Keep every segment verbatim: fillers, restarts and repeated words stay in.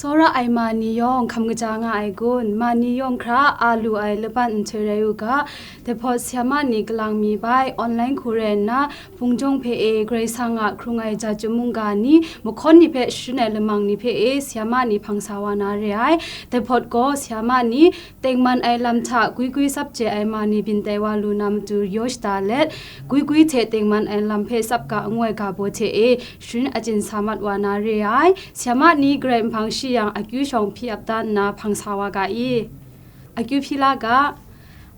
Tsawra ai ma ni yawng hkam kaja nga ai kun, ma ni yawng hkra a lu ai laban nhtoi rai u ga, dai hpawt sayama ni kalang mi bai, online hku rai nna, hpung jawng hpe e, Karai Kasang a hkrung ai ja chyum mungga ni, mahkawn ni hpe sharin ai lamang ni hpe e, sayama ni hpang sa wa na re ai. Dai hpawt gaw, sayama ni, tengman ai lam hta gwi gwi tsap chye ai ma ni byin tai wa lu na matu yaw shada let, gwi gwi hte tengman ai lam hpe tsap ga ngu ai ga baw hte e, sharin achyin sa mat wa na re ai. Sayama ni garai nhpang shi yang akyu shawng hpyi ap da nna hpang sa wa ga i? Akyu hpyi la ga.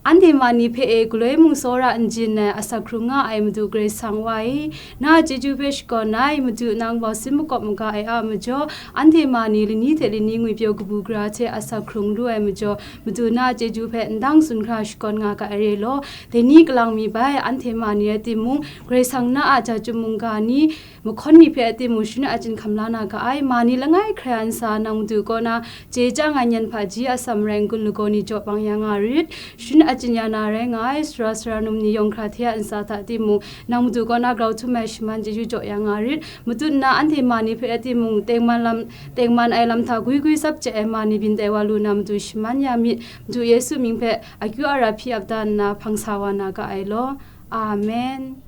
Anhte ma ni hpe e galoi mung tsawra n jin ai asak hkrung nga ai Madu Karai Kasang Wa e, na a chyeju hpe shakawn ai. Madu nang bausin makawp maga ai a majaw, anhte ma ni lani hte lani ngwipyaw kabu gara hte asak hkrung lu ai majaw, Madu na a chyeju hpe ndang tsun hkra shakawn nga ga ai re law, dai ni kalang mi bai, anhte ma ni rai timung, Karai Kasang na a ja chyum mungga ni, mahkawn ni hpe a timung, sharin achyin hkam la na ga ai. Ma ni langai hkrai a ntsa nang Madu kaw na chye chyang ai nyan hpaji atsam rai n-gun lagaw ni jaw bang ya nga rit. Sharin achyin ya na rai nga ai, sara sara num ni yawng hkra hte a ntsa hta timung, nang Madu kaw na grau htum ai shaman chyeju jaw ya nga rit. Matut nna anhte ma ni hpe a timung, tengman lam, tengman ai lam hta gwi gwi tsap chye ai ma ni byin tai wa lu na matu shaman ya myit. Madu Yesu mying hpe akyu ara hpyi ap da nna hpang sa wa na ga ai law. Amen.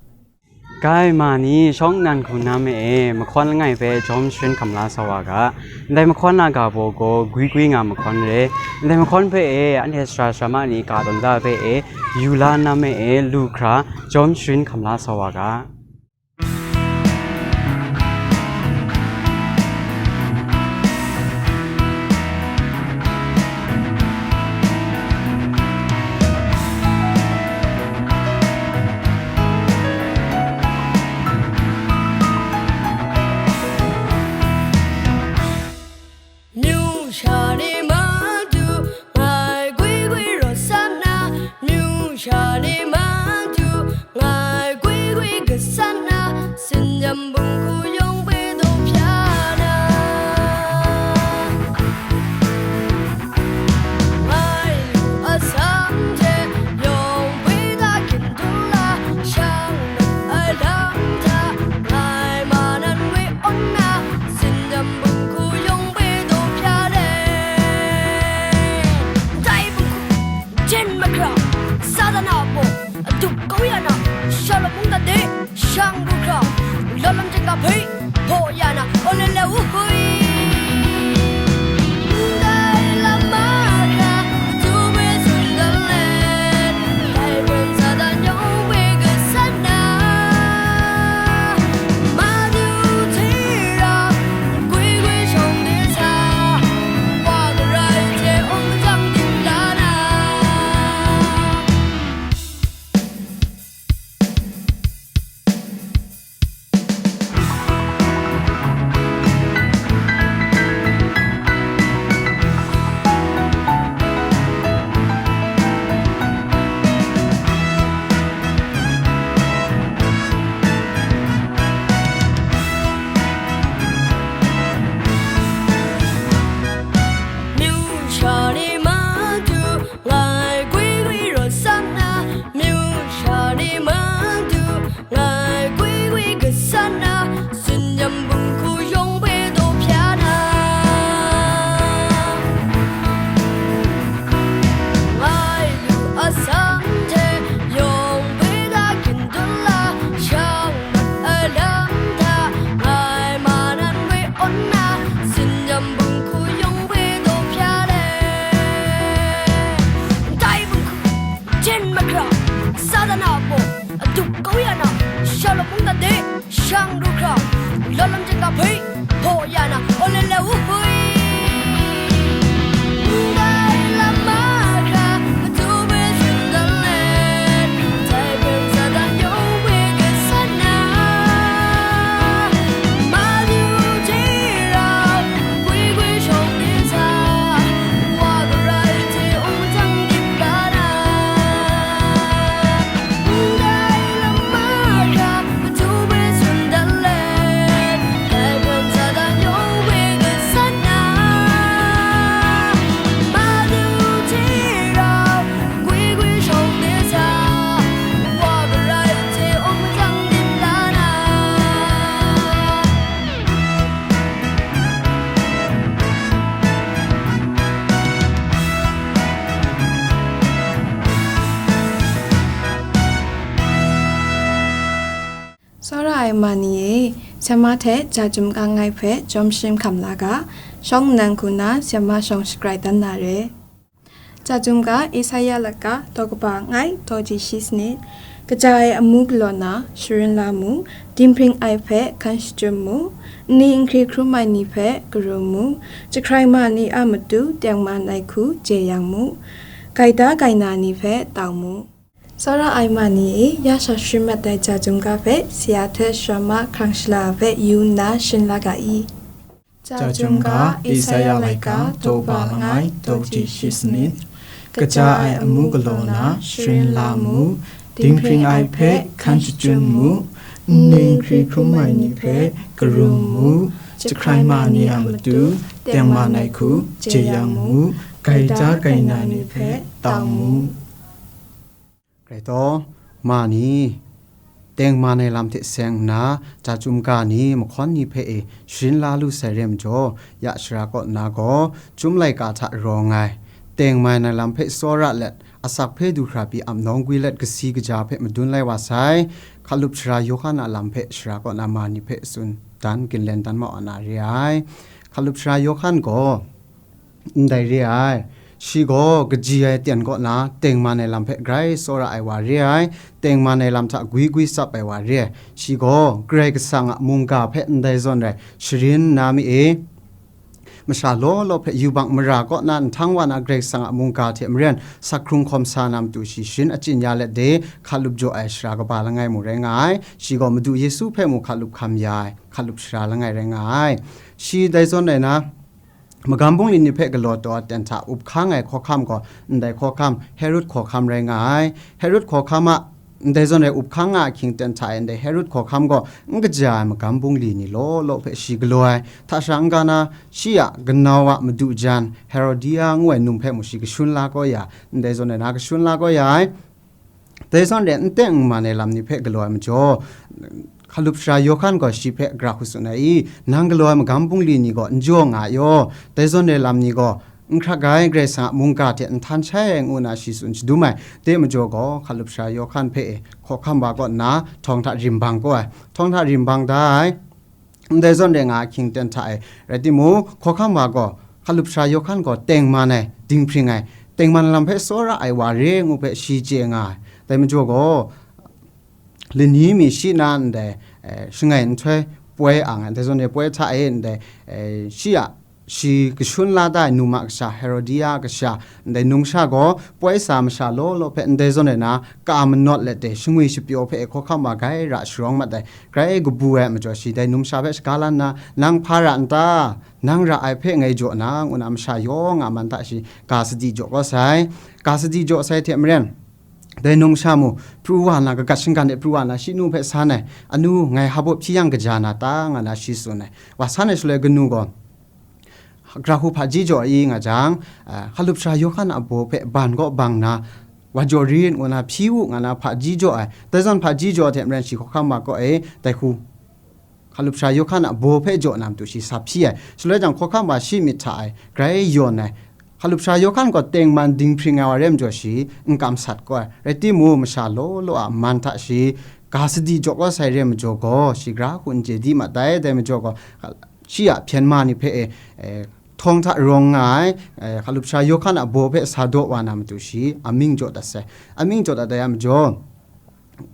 Gai ma ni, shawng nnan hku na me e, mahkawn langai hpe jawm sharin hkam la sa wa ga. Ndai mahkawn na ga baw gaw gwi gwi nga mahkawn re. Ndai mahkawn hpe e, anhte sara sara ma ni ka tawn da hpe e, yu la na me e, lu hkra jawm sharin hkam la sa wa ga. မြို့ချာနေမှသူငါ့ကိုယ်ကိုယ်ရောဆန္ဒ မြို့ချာနေမှသူငါ့ကိုယ်ကိုယ်ကဆန္ဒ စင်ညံဘုံခုယုံပေးတော့ဖြာနာ ငါ့လူအဆောင်တဲ့ယုံပေးတာခင်တူလာရှောင်းအလမ်းသာငါ့မနန်ဝေးအွန်နာ စင်ညံဘုံခုယုံပေးတော့ဖြာတယ် ဒိုင်ဘုံခု Jen makra, Sadana po, adup kau ya na, shalom mung da de, shang bu kra, lalam jeng ka phe, po ya na, olele uhui. Dai lama kra, tu be sun da le, dai bun Satan yong we ke sana. Madu tira, gwi gwi shong de sa, wa garai je ong jang ding la na. မြို့ချာနေမှသူငါ့ကိုယ်ကိုယ်ရောဆန္ဒ မြို့ချာနေမှသူငါ့ကိုယ်ကိုယ်ကဆန္ဒ စင်ညံဘုံခုယုံပေးတော့ဖြာနာ ငါ့လူအဆောင်တဲ့ယုံပေးတာခင်တူလာရှောင်းအလမ်းသာငါ့မနန်ဝေးအွန်နာ စင်ညံဘုံခုယုံပေးတော့ဖြာတယ် ဒိုင်ဘုံခု Jen makra, Sadana po, adup kau ya na, shalom mung da de, shang du kra, lalam jeng ka phe, po ya na, olele uhui. Dai lama kra, tu be sun da le, dai be Satan yong we ke sana. Madu tira, gwi gwi shong de sa, wa garai je ong jang dip la na. Dai lama kra, matu bai sun da le, dai be Ai ma ni e, sema hte ja chyum ka ngai hpe jawm sharim hkam la ga, shawng nnan hku na sema shawng shagrai dan na re. Ja chyum ka Esaia laika daw kaba ngai daw ji shi sanit. Kaja ai amu galaw na sharin la mu, dinghpring ai hpe hkan shachyun mu, nni nhkri hkrum ai ni hpe karum mu, jahkrai ma ni a matu tengman ai hku jeyang mu, gaida gaina ni hpe tau mu. Tsawra ai ma ni e, ya sha sharin mat ai ja chyum ka hpe saya hte sara ma hkrang shala hpe yu nna sharin la ga i? Ja chyum ka Esaia laika daw kaba langai daw ji shi sanit. Kaja ai amu galaw na sharin la mu, dinghpring ai hpe hkan shachyun mu, nni nhkri hkrum ai ni hpe karum mu, jahkrai ma ni a matu tengman ai hku jeyang mu, gaida gaina ni hpe tau mu. Grai taw, ma ni, tengman ai lam hte seng nna, ja chyum ka ni, mahkawn ni hpe e sharin la lu sai re majaw, ya sara kaw nna gaw, chyum laika hta rawng ai, tengman ai lam hpe tsawra let, asak hpe du hkra pyi ap nawng gwi let kasi kaja hpe madun lai wa sai, hkalup sara Yawhan a lam hpe sara kaw na ma ni hpe tsun dan ginlen dan mau ana re ai. Hkalup sara Yawhan gaw, ndai re ai. Shi gaw kaji ai ten kaw na tengman ai lam hpe grai tsawra ai wa re ai, tengman ai lam hta gwi gwi tsap ai wa re ai. Shi gaw Karai Kasang a mungga hpe ndai zawn rai sharin nna mi e, masha law law hpe yubak mara kaw na nhtang wa na Karai Kasang a mungga hte maren sak hkrung hkawm sa na matu shi sharin achyin ya let de, hkalup jaw ai sara kaba langai mu rai nga ai. Shi gaw Madu Yesu hpe mu hkalup hkam ya ai, hkalup sara langai rai nga ai. Shi dai zawn rai na, magam bungli ni hpe galaw taw ai ten hta up hkang ai hkawhkam gaw ndai hkawhkam Herod hkawhkam rai nga ai. Herod hkawhkam a ndai zawn rai up hkang nga ahkying ten hta e ndai Herod hkawhkam gaw n kaja ai magam bungli ni law law hpe shi galaw ai. Hta sha n-ga na, shi a kanau a madu jan Herodia ngu ai num hpe mu shi kashun la kau ya, ndai zawn rai na kashun la kau ya ai. Dai zawn re, n teng n man ai lam ni hpe galaw ai majaw, hkalup sara Yawhan gaw shi hpe gra hku tsun ai i, nang galaw ai magam bungli ni gaw n jaw nga ai yaw, dai zawn re lam ni gaw n hkrak ai, Karai Kasang a mungga hte n htan shai ai, ngu nna shi tsun shadum ai. Dai majaw gaw, hkalup sara Yawhan hpe e hkawhkam wa kaw nna, htawng hta rim bang kau ai. Htawng hta rim bang da ai. Ndai zawn re nga ahkying ten hta e, rai timung, hkawhkam wa gaw, hkalup sara Yawhan gaw tengman ai, dinghpring ai, tengman lam hpe tsawra ai wa re ngu hpe shi chye nga ai. Dai majaw gaw, lani mi shi na ndai, eh, shangai nhtoi poi ang ai, ndai zawn re poi hta e ndai, eh, shi a, shi kashun la da ai num a kasha, Herodia kasha, ndai numsha gaw poi sa masha law law hpe ndai zawn re na, ka manawt let de, shangwi shapyaw hpe hkawhkam wa grai ra sharawng mat ai. Grai kabu ai majaw shi dai numsha hpe shaga la nna, "Nang hpa ra n ta? Nang ra ai hpe ngai jaw na," ngu na masha yawng a man hta shi ga sadi jaw kau sai. Ga sadi jaw sai hte maren, dai numsha mu, pru wa na, kagat shinggan de pru wa na, shi nu hpe san ai, "Anu, ngai hpa baw hpyi yang kaja na ta?" nga na shi tsun ai. Wa san ai shaloi kanu gaw, "Gra hku hpaji jaw i," nga jang, ah, hkalup sara Yawhan a baw hpe ban kaw bang na, "Wa jaw rit," ngu na, "Hpyi u," nga na hpaji jaw ai. Dai zawn hpaji jaw hte maren shi hkawhkam wa kaw e, dai hku hkalup sara Yawhan a baw hpe jaw na matu shi sa hpyi ai. Shaloi jang hkawhkam wa shi myit hta e grai yawn ai. Hkalup sara Yawhan gaw tengman dinghpring ai wa re majaw shi n kam sat kau ai. Rai timung, masha law law a man hta shi ga sadi jaw kau sai re majaw gaw, shi gra hku n chye di mat ai. Dai majaw gaw, shi a hpyen ma ni hpe e, e, htawng hta rawng nga ai, e, hkalup sara Yawhan a baw hpe sa daw wa na matu shi amying jaw dat sai. Amying jaw dat ai a majaw,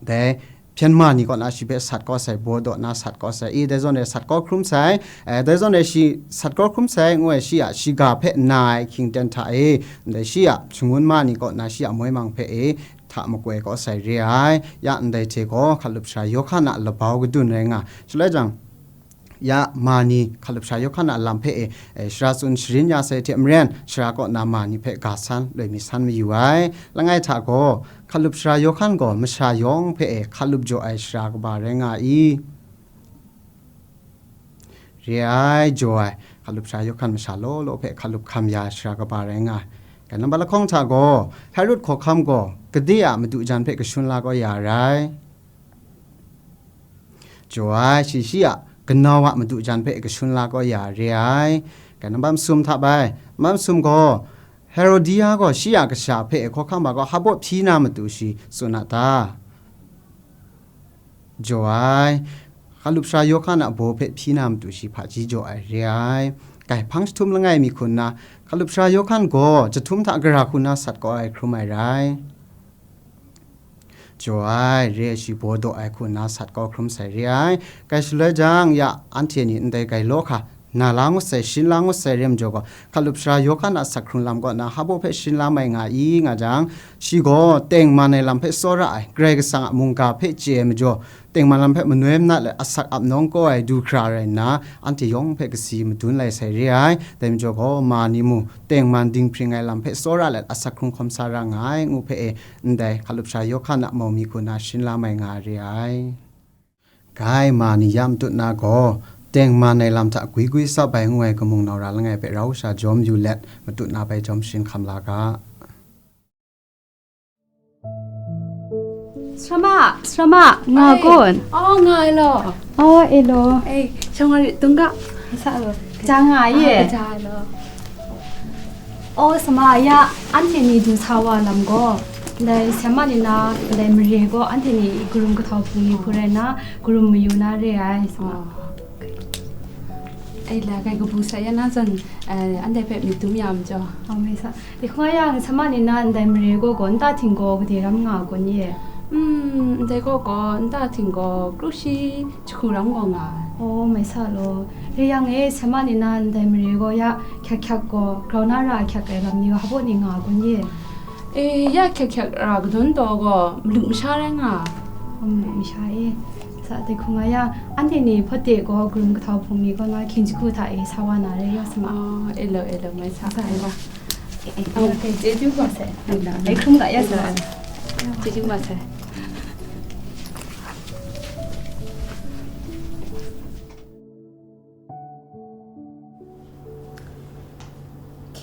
dai hpyen ma ni kaw na shi hpe sat kau sai, baw daw na sat kau sai. I, dai zawn e sat kau hkrum sai, e, dai zawn e shi sat kau hkrum sai, ngu ai shi a shiga hpe na ai ahkying ten hta e, ndai shi a shangun ma ni kaw na shi a moi mang hpe e, hta makoi kau sai re ai. Ya ndai hte gaw hkalup sara Yawhan a labau kadun rai nga. Shaloi jang, ya ma ni hkalup sara Yawhan a lam hpe e, e, sara tsun sharin ya sai hte maren, sara kaw na ma ni hpe ga san, loi mi san mayu ai. Langai hta gaw, hkalup sara Yawhan gaw masha yawng hpe e hkalup jaw ai sara kaba rai nga i? Re ai, jaw ai, hkalup sara Yawhan masha law law hpe hkalup hkam ya ai sara kaba rai nga ai. Ga namba lahkawng hta gaw, Herod hkawhkam gaw gade a madu jan hpe kashun la kau ya ai rai. Jaw ai, shi shi a kanau a madu jan hpe kashun la kau ya re ai. Ga namba masum hta bai, namba masum gaw, Herodia gaw shi a kasha hpe hkawhkam wa gaw hpa baw hpyi na matu shi tsun a ta? Jaw ai, Hkalup sara Yawhan a baw hpe hpyi na matu shi hpaji jaw ai re ai. Kai hpang jahtum langai mi hku nna, hkalup sara Yawhan gaw jahtum hta gara hku nna sat kau ai hkrum ai rai. Jaw ai, re ai shi baw daw ai hku nna sat kau hkrum sai re ai. Kai shaloi jang, ya, anhte ni ndai gailaw hka na la ngut sai, shin la ngut sai re majaw gaw, hkalup sara Yawhan a asak hkrung lam kaw na hpa baw hpe shin la mai nga i, nga jang, shi gaw tengman ai lam hpe tsawra ai, Karai Kasang a mungga hpe chye ai majaw, tengman lam hpe manoi manat let asak ap nawng kau ai du hkra rai nna, anhte yawng hpe kasi madun lai sai re ai. Dai majaw gaw, ma ni mu tengman dinghpring ai lam hpe tsawra let asak hkrung hkawm sa ra nga ai, ngu hpe e, ndai hkalup sara Yawhan a mau mi hku nna shin la mai nga re ai. Gai ma ni ya matut na gaw, tengman ai lam hta gwi gwi tsap ai ngu ai kamung nau ra langai hpe rau sha jawm yu let, matut na bai jawm sharin hkam la ga. Sara ma, sara ma, nga Ai. Kun. Oh, nga ai law. Oh, e law. Ei, shang wa ri, tung ga. Sa lo. Ja nga ye. Ah, ja ai law. Oh, sara ma, ya, anhte ni du sa wa lam gaw, ndai sara ma ni na, ndai mare gaw, anhte ni karum kahtau hpung ni hku rai nna, karum mayu na re ai, sara ma. Oh. Ai la, kai kabu sa ya na zawn, eh, anhte hpe myit dum ya majaw. Oh, mai sa. Dai hkung nga yang, sara ma ni na ndai mare gaw gaw, nta htinggaw gade ram nga kun ye? Hmm, ndai gaw gaw, nta htinggaw kru shi jahku ram gaw nga ai. Oh, mai sa law. Re yang e, sara ma ni na ndai mare gaw ya hkyak hkyak gaw, grau na ra hkyak ai lam ni gaw hpa baw ni nga kun ye? E, ya hkyak hkyak ra kadawn taw gaw, malu masha rai nga ai. Oh, malu masha e. Sa dai hkung nga yang, anhte ni hpawt de gaw, karum kahtau hpung ni gaw nga hkying jahku hta e sa wa na re yaw sa ma. Oh, e law, e law, mai sa. Sa e law. Eh, eh, oh, okay, chyeju wa sai. Ai hkrum ga ya sa. Chyeju wa sai.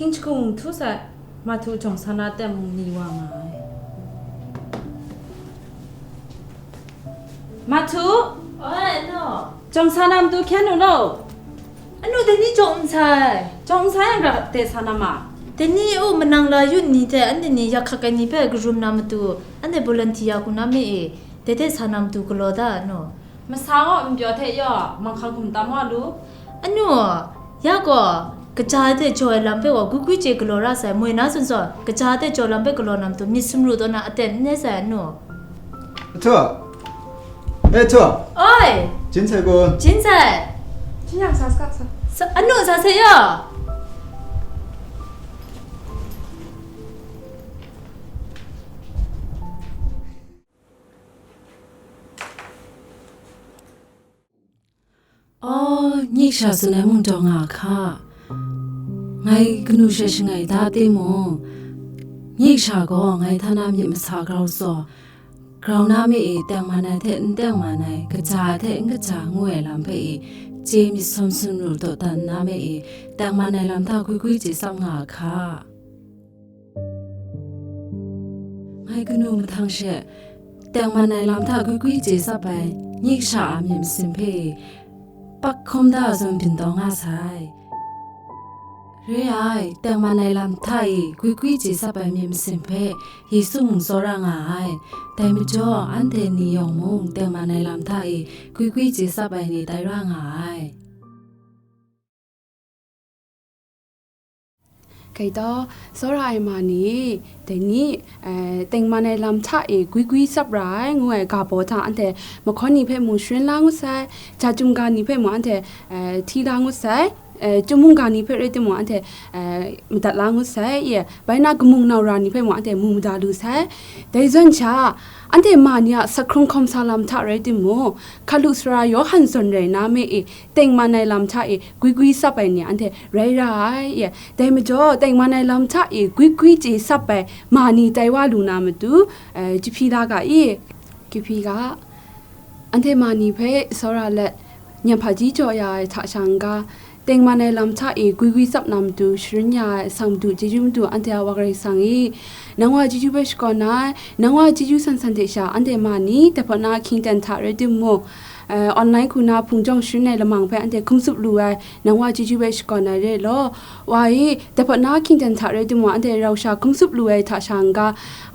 Hkying jahku htu sai, Mahtu jawng sa na teng mung ni wa nga ai. Mahtu! Oi, anu. Jawng sa na matu hkyen u law. Anu, dai ni jawng n sai. Jawng n sa yang ra de sa na ma? Dai ni u manang la yun ni hte anhte ni yak hkak ai ni hpe karum na matu, anhte volunteer hku na me e, dai de sa na matu galaw da, anu. Masa gaw npyaw hte yaw, manghkang hkum tam wa lu. Anu, ya gaw, kaja hte jaw ai lam hpe gaw gwi gwi chye galaw ra sai, moi na zawn zawn, kaja hte jaw lam hpe galaw na matu myit sumru taw na aten n re sai, anu. Ahtu! E, ahtu! Oi! Jin sai kun? Jin sai. Jin yang sa sa sa. Sa, anu sa sai yaw. Aw, nyik sha tsun ai mung taw nga a hka. Ngai kanu she shangai da timung, nyik sha gaw ngai hta na myit masa grau tsaw, grau na me e, tengman ai hte n tengman ai, kaja ai hte n kaja ngu ai lam hpe e, chye myit sumru taw dan na me e, tengman ai lam hta gwi gwi chye tsap nga a hka. Ngai kanu mahtang she, tengman ai lam hta gwi gwi chye tsap ai, nyik sha a myit masin hpe, pak hkawm da ai zawn byin taw nga sai. Re ai, tengman ai lam hta e gwi gwi chye tsap ai myit masin hpe, Yesu mung tsawra nga ai. Dai majaw, anhte ni yawng mung tengman ai lam hta e gwi gwi chye tsap ai ni tai ra nga ai. Gaitaw, tsawra ai ma ni, dai ni, eh, tengman ai lam hta e gwi gwi tsap ra ai, ngu ai ga baw hta, anhte mahkawn ni hpe mung sharin la ngut sai, ja chyum ga ni hpe mung anhte, eh, hti la ngut sai, eh, chyum mungga ni hpe rai timung, anhte, eh, madat la ngut sai, ye, bai na kamung nau ra ni hpe mung, anhte mu mada lu sai. Dai zawn sha, anhte ma ni a asak hkrung hkawm sa lam hta rai timung, hkalu sara Yawhan zawn rai na me e, tengman ai lam hta e gwi gwi tsap ai ni anhte rai ra ai, ye. Dai majaw, tengman ai lam hta e gwi gwi chye tsap ai ma ni tai wa lu na matu, eh, jahpyi la ga i, jahpyi ga, anhte ma ni hpe tsawra let, nyan hpaji jaw ya ai hta sha n-ga, tengman ai lam hta e gwi gwi tsap na matu sharin ya ai asak madu, chyeju madu, anhte a Wa Karai Kasang i, Nang wa chyeju hpe shakawn ai, nang wa chyeju san san hte sha, anhte ma ni, dai hpaw na ahkying ten hta rai timung, eh, online hku na hpung jawng sharin ai lamang hpe anhte hkum tsup lu ai, nang wa chyeju hpe shakawn ai re law. Wa e, dai hpaw na ahkying ten hta rai timung, anhte rau sha hkum tsup lu ai hta sha n-ga,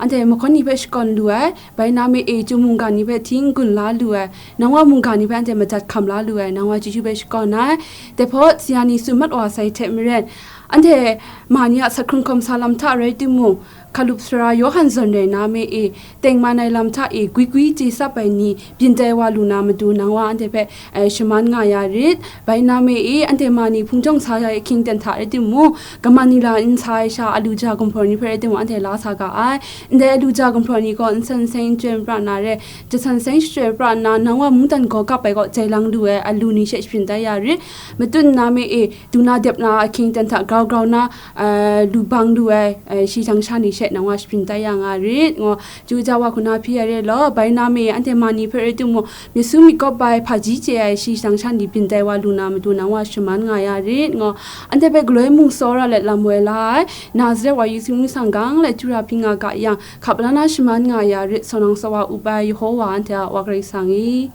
anhte mahkawn ni hpe shakawn lu ai, bai na me e, chyum mungga ni hpe hti n-gun la lu ai, nang wa mungga ni hpe anhte majat hkam la lu ai, nang wa chyeju hpe shakawn ai. Dai hpaw, saya ni tsun mat wa sai hte maren, anhte ma ni a sak hkrung hkawm sa lam hta rai timung, hkalup sara Yawhan zawn rai na me e, tengman ai lam hta e, gwi gwi chye tsap ai ni, byin tai wa lu na matu, nang wa anhte hpe, eh, shaman nga ya rit. Bai na me e, anhte ma ni hpung jawng sa ai ahkying ten hta rai timung, kaman nila n sa ai sha, alu ja gumhpraw ni hpe rai timung, anhte la sa ga ai. Ndai alu ja gumhpraw ni gaw nsen nseng n chyoi pra nna re, jasan nseng shachyoi pra nna, nang wa mungdan gaw kap ai gaw jai lang lu ai alu ni she shapyin tai ya rit. Matut nna me e, du na dep na ahkying ten hta grau grau na, eh, lu bang lu ai, eh, shi jang sha ni she nang wa shapyin tai ya nga rit, ngu, chyu ja wa hku na hpyi ai re law, bai na me e, anhte ma ni hpe rai timung, myit su myit kawp ai, hpaji chye ai, shi jang sha ni byin tai wa lu na matu, nang wa shaman nga ya rit, ngu, anhte hpe galoi mung tsawra let lam woi la ai, Nazaret wa Yesu ngu sang gang let chyu ra hpyi nga ga yang, hkap la na shaman nga ya rit, sawnang sawa up ai Yehowa anhte a Wa Karai Kasang i.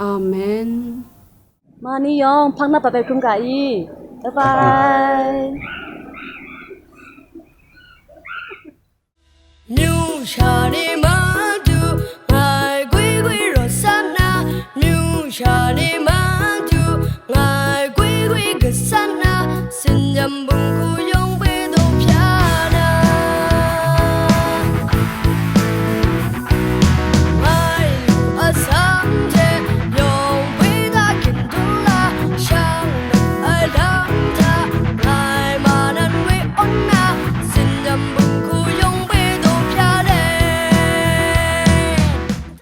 Amen. Ma ni yawng hpang na pat bai hkrum ga i. Bye bye. မြို့ချာတွေ